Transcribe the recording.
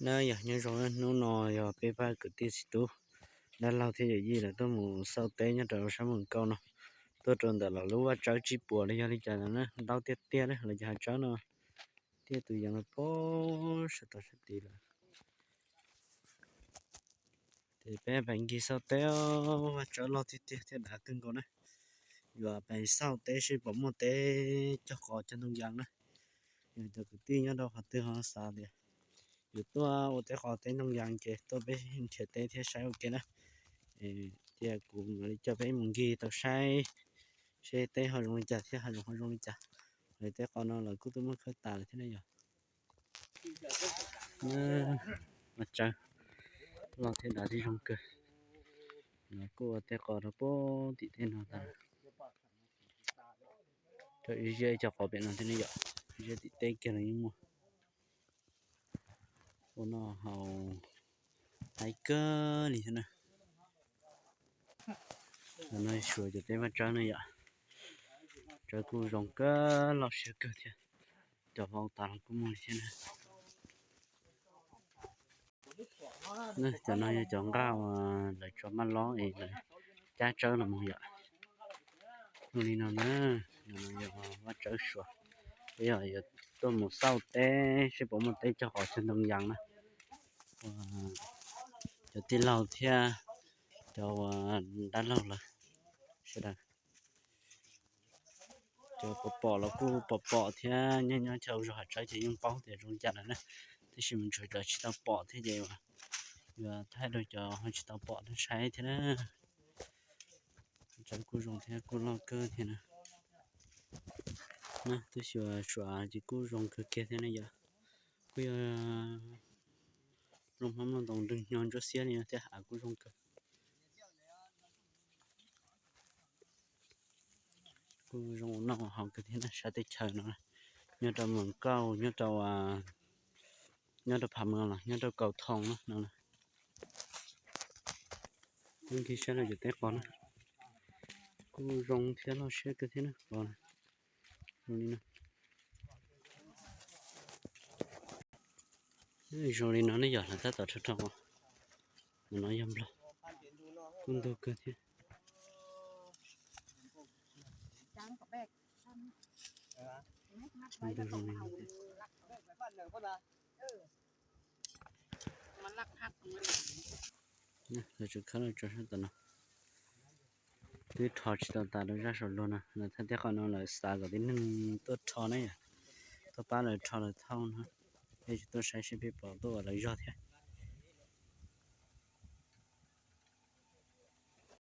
Na yog nyob zoo, hnub no yog peb pab kwv tij txiv tub, dab laug thiab yawm yij lawv tuaj mus xauj teb nyob rau sab Moos Kauj no, tuaj rau ntawm los lub vaj tsawb tsib puas los yog li cas no na, ntau tiag tiag li los cov hav tsawb no, tiaj tus yees los poob sab tod sab tid lawm. Ces peb pais nkig xauj teb, vaj tsawb loj tiag tiag thiab dav kawg nkaus na. Yuav pais xauj teb seb puas muaj teb cog qos cog ntoo yas na. Yog cov kwv tij nyob rau qhov twg ho xav tias yuav tuaj ua teb qos teb ntoo yas ces tuaj peb nrhiav teb thiab saib ua ke na. Cia kuv mam li coj peb mus nkig tau saib seb teb ho zoo li cas thiab hav zoov ho zoo li cas. Teb qos no lawv kuj twb muab khawb tas lawm thiab ne yog. Vaj tsawb loj thiab dav thiab zoo kawg. Lawv kuj ua teb qos rau puag tim teb no tas. Rau ib ziab cog qos pem no thiab ne yom, ib ziab tim teb kiag los yeej muaj. Ua noj haus haib kawg li thiab na. No suav cov teb vaj tsawb ne yom, tsawb kuj zoo kawg loj siab kawg thiab. Cov vau tas los kuj muaj li thiab na. Cov no yog cov nqaj uas lawv tso maj lob es lawv cab tsawb los mus yom. Zoo li no na, no yog vaj tsawb suav. Peb yog yuav tuaj mus xauj teb seb puas muaj teb cog qos cog ntoo yas na. Cov tij laug thiab cov dab laug lawv sawv daws, cov pom pom los kuj pom pom thiab, nyob nyob chaw zos hav tsawb ces yeej paub tias zoo li cas lawm na. Tab sis mas ntshe cov tsis tau pom thiab ces yuav thaij rau cov ho tsis tau pom thiab saib thiab na. Tsawb kuj zoo thiab kuj loj kawg thiab na. Tab sis suav ces kuj zoo kawg kiag thiab ne yom. Kuj yog nplooj hmab nplooj ntoos nrwg nyo ntsuab xiab li no thiab, av kuj zoo kawg. Kuj zoo ua noj ua haus kawg thiab na, sab teb chaws no, nyob rau Moos Kauj, nyob rau, nyob rau Phav Mees los nyob rau Kaus Thoo no no. Peb nkig saib lawv cov teb qos na, kuj zoo thiab loj siab kawg thiab na qos. Zoo li no. Zoo li no ne yog lawv tab tom rho rho, no yog nplog, kuj ntug kawg thiab. Ntug zoo li no. Lawv tseem khawb los tso sab tom no. Twb rho tsis tau tas rau zaj saum luag no, lawv thaj teb qos no lawv xav kom tib neeg tuaj rho na yom, tuaj pab lawv rho lawv thauj no. Peb tsis tuaj saib seb peb pom tuaj ua lawv zog thiab.